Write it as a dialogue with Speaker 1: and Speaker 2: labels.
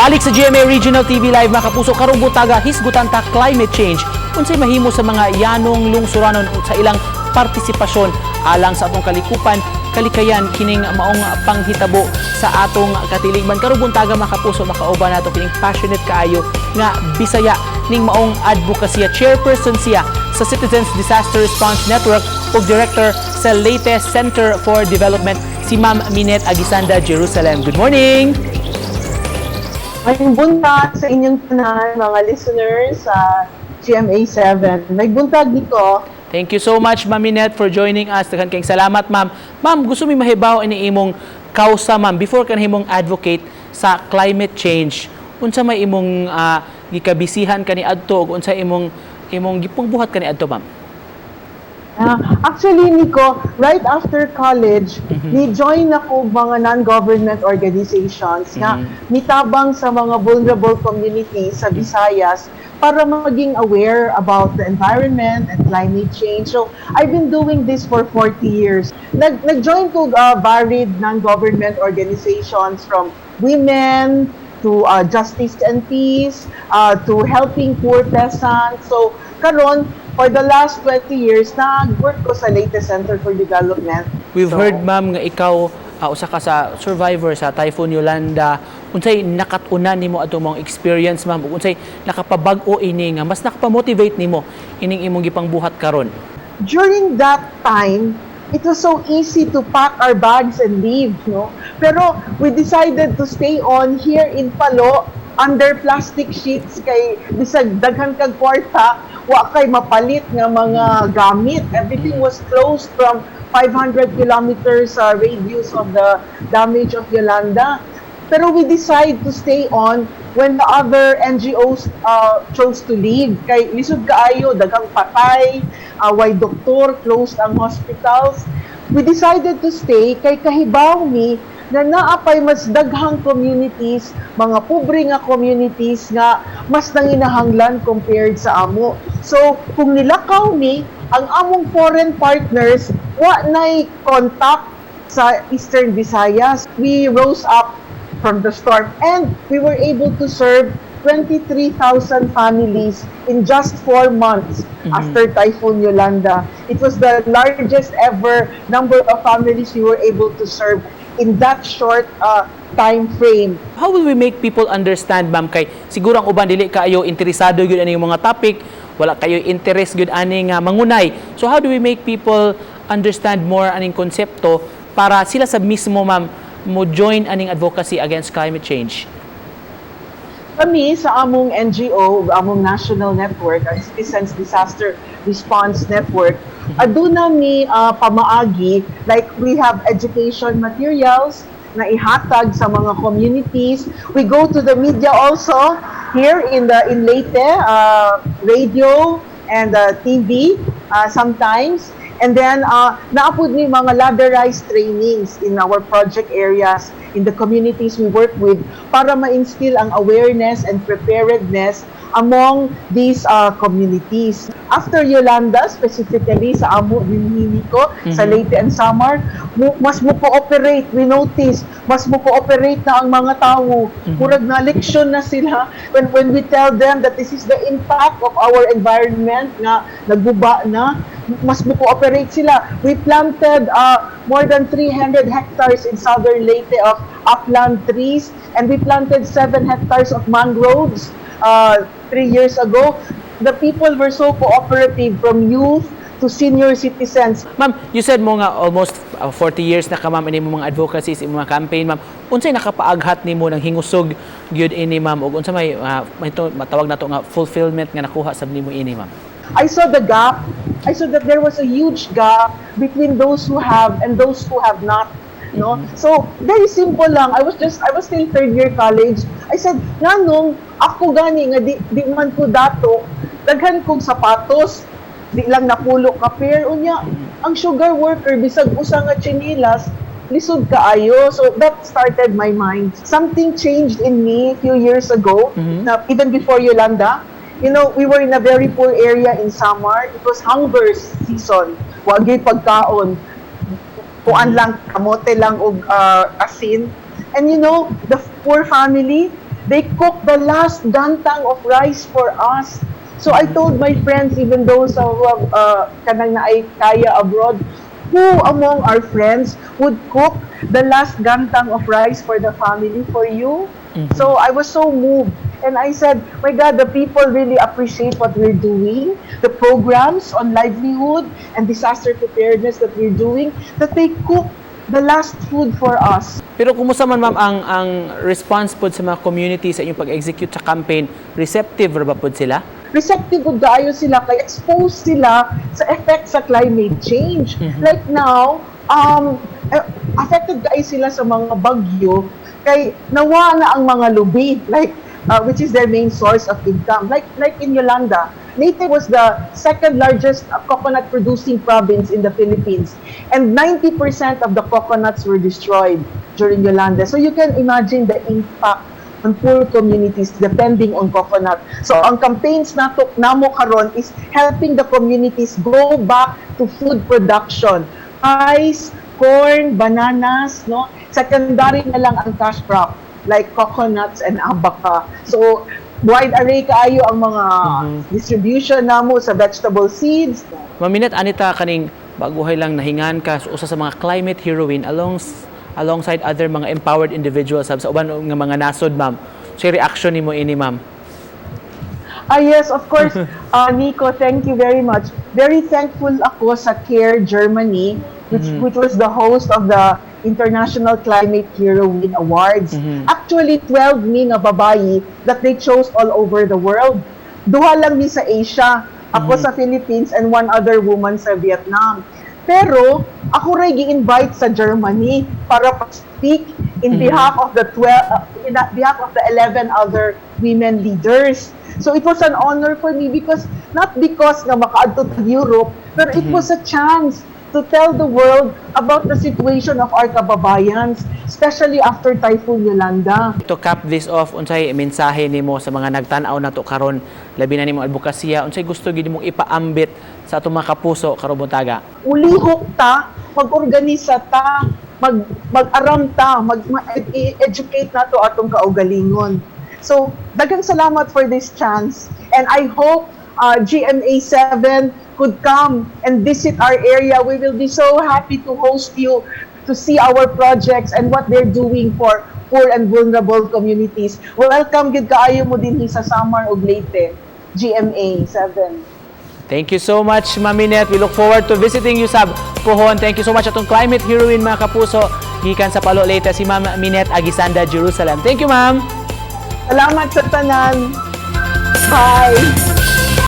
Speaker 1: Balik sa GMA Regional TV Live, mga kapuso, karong buntaga hisgutan ta climate change. Unsay mahimo sa mga yanong lungsuranon sa ilang partisipasyon alang sa atong kalikupan, kalikayan kining maong panghitabo sa atong katilingban. Karong buntaga, mga kapuso, makauban nato kining passionate kaayo nga Bisaya ning maong advokasya. Chairperson siya sa Citizens Disaster Response Network ug director sa Leyte Center for Development, si Ma'am Minette Aguisanda Jerusalem. Good morning!
Speaker 2: Maayong buntag sa inyong tanan, mga listeners sa GMA7. Maayong buntag, Nico.
Speaker 1: Thank you so much, Ma'am Minette, for joining us. Daghan kayong salamat, ma'am. Ma'am, gusto mi mahibaw ini imong kausa, ma'am, before ka nahimong advocate sa climate change. Unsa may imong gikabisihan kaniadto ug unsa imong gipangbuhat kaniadto, ma'am?
Speaker 2: Actually, Nico, right after college, ni-join ako mga non-government organizations nga mitabang sa mga vulnerable communities sa Visayas para maging aware about the environment and climate change. So, I've been doing this for 40 years. Nag-join ko varied non-government organizations, from women to justice and peace, to helping poor peasants. So, karon, for the last 20 years, nag-work ko sa Leyte Center for Development.
Speaker 1: We've
Speaker 2: So,
Speaker 1: heard, ma'am, nga ikaw usa ka sa survivor sa Typhoon Yolanda. Unsay nakat-unan nimo atong mga experience, ma'am, ug unsay nakapabag-o ini nga mas nakapamotivate nimo ining imong gipangbuhat karon?
Speaker 2: During that time, it was so easy to pack our bags and leave, no? Pero we decided to stay on here in Palo under plastic sheets kay bisag daghan kag kwarta, wa kay mapalit nga mga gamit. Everything was closed from 500 kilometers radius of the damage of Yolanda. Pero we decide to stay on when the other NGOs chose to leave. Kay lisod kaayo, daghang patay, way doktor, closed ang hospitals. We decided to stay kay kahibaw mi na naa pay mas daghang communities, mga pobre nga communities nga mas nanginahanglan compared sa amo. So, kung nilakaw mi, ang among foreign partners wa nay contact sa Eastern Visayas. We rose up from the storm and we were able to serve 23,000 families in just 4 months after Typhoon Yolanda. It was the largest ever number of families we were able to serve in that short time frame.
Speaker 1: How will we make people understand, ma'am, kay siguro ang uban dili kaayo interesado gyud ani mga topic, wala kayo interest gyud ani nga mangunay. So how do we make people understand more aning konsepto para sila sa mismo, ma'am, mo join aning advocacy against climate change?
Speaker 2: Kami sa among NGO, among national network, ang Citizens Disaster Response Network, aduna mi pamaagi, like we have education materials na ihatag sa mga communities. We go to the media also here in Leyte, radio and TV sometimes. And then, naa pod mi mga ladderized trainings in our project areas, in the communities we work with, para ma-instill ang awareness and preparedness among these communities. After Yolanda, specifically sa amo dinhi ko, sa Leyte and Samar, mas mo cooperate, we notice, mas mo cooperate na ang mga tao. Murag na leksyon na sila when we tell them that this is the impact of our environment nga nagguba na, mas mo cooperate sila. We planted more than 300 hectares in southern Leyte of upland trees and we planted 7 hectares of mangroves 3 years ago. The people were so cooperative, from youth to senior citizens.
Speaker 1: Ma'am, you said mo nga almost 40 years na ka, ma'am, ini mo mga advocacies, imo mga campaign, ma'am. Unsay nakapaaghat nimo ng hingusog gyud ini, ma'am, ug unsa may to, matawag nato nga fulfillment nga nakuha sab nimo ini, ma'am?
Speaker 2: I saw the gap. I saw that there was a huge gap between those who have and those who have not. No? So, very simple lang. I was still third year college. I said, "Nganong ako gani nga di man ko dato, daghan kong sapatos, di lang napulo ka pair unya. Ang sugar worker, bisag usa nga tsinelas, lisod kaayo." So that started my mind. Something changed in me a few years ago, na even before Yolanda. We were in a very poor area in Samar. It was hunger season. Wa gyud pagkaon. Kuan lang, kamote lang og asin. And the poor family, They cooked the last gantang of rice for us. So I told my friends, even those who have kanang naay kaya abroad, who among our friends would cook the last gantang of rice for the family for you? So I was so moved. And I said, "My God, the people really appreciate what we're doing, the programs on livelihood and disaster preparedness that we're doing, that they cook the last food for us."
Speaker 1: Pero kumusta man, ma'am, ang response pod sa mga community sa inyong pag-execute sa campaign? Receptive ra ba pod sila?
Speaker 2: Receptive gud kaayo sila kay exposed sila sa effects sa climate change. Like now, affected kaayo sila sa mga bagyo kay nawa na ang mga lubi, like which is their main source of income. Like in Yolanda, Leyte was the second largest coconut producing province in the Philippines, and 90% of the coconuts were destroyed during Yolanda. So you can imagine the impact on poor communities depending on coconut. So ang campaigns nato namo karon is helping the communities go back to food production. Rice, corn, bananas, no? Secondary na lang ang cash crop like coconuts and abaca. So wide array kaayo ang mga distribution namo sa vegetable seeds.
Speaker 1: Ma'am Minette, anita kaning baguhay lang nahingan ka sa usa sa mga climate heroine alongside other mga empowered individuals sab sa uban nga mga nasod, ma'am. So reaction nimo ini, ma'am?
Speaker 2: Ah, yes, of course. Nico, thank you very much. Very thankful ako sa CARE Germany, which was the host of the International Climate Heroine Awards. Actually, 12 mi nga babayi that they chose all over the world. Duha lang mi sa Asia. Ako sa Philippines and one other woman sa Vietnam. Pero ako ray gi-invite sa Germany para pa-speak in behalf of the 12 in behalf of the 11 other women leaders. So it was an honor for me because not because nga makaadto to Europe, pero it was a chance to tell the world about the situation of our kababayans, especially after Typhoon Yolanda.
Speaker 1: To cap this off, unsay mensahe nimo sa mga nagtan-aw nato karon, labi na nimo advokasya, unsay gusto gid nimong ipaambit sa atong mga kapuso karong buntaga?
Speaker 2: Ulihok ta, mag-organisa ta, mag-aram ta, mag-educate nato atong kaugalingon. So, daghang salamat for this chance and I hope GMA 7 could come and visit our area. We will be so happy to host you to see our projects and what they're doing for poor and vulnerable communities. Welcome gid kaayo mo dinhi sa Samar ug Leyte, GMA 7.
Speaker 1: Thank you so much, Ma'am Minette. We look forward to visiting you sab pohon. Thank you so much atong climate heroine, mga kapuso, gikan sa Palo, Leyte, si Ma'am Minette Aguisanda Jerusalem. Thank you, ma'am.
Speaker 2: Salamat sa tanan. Bye.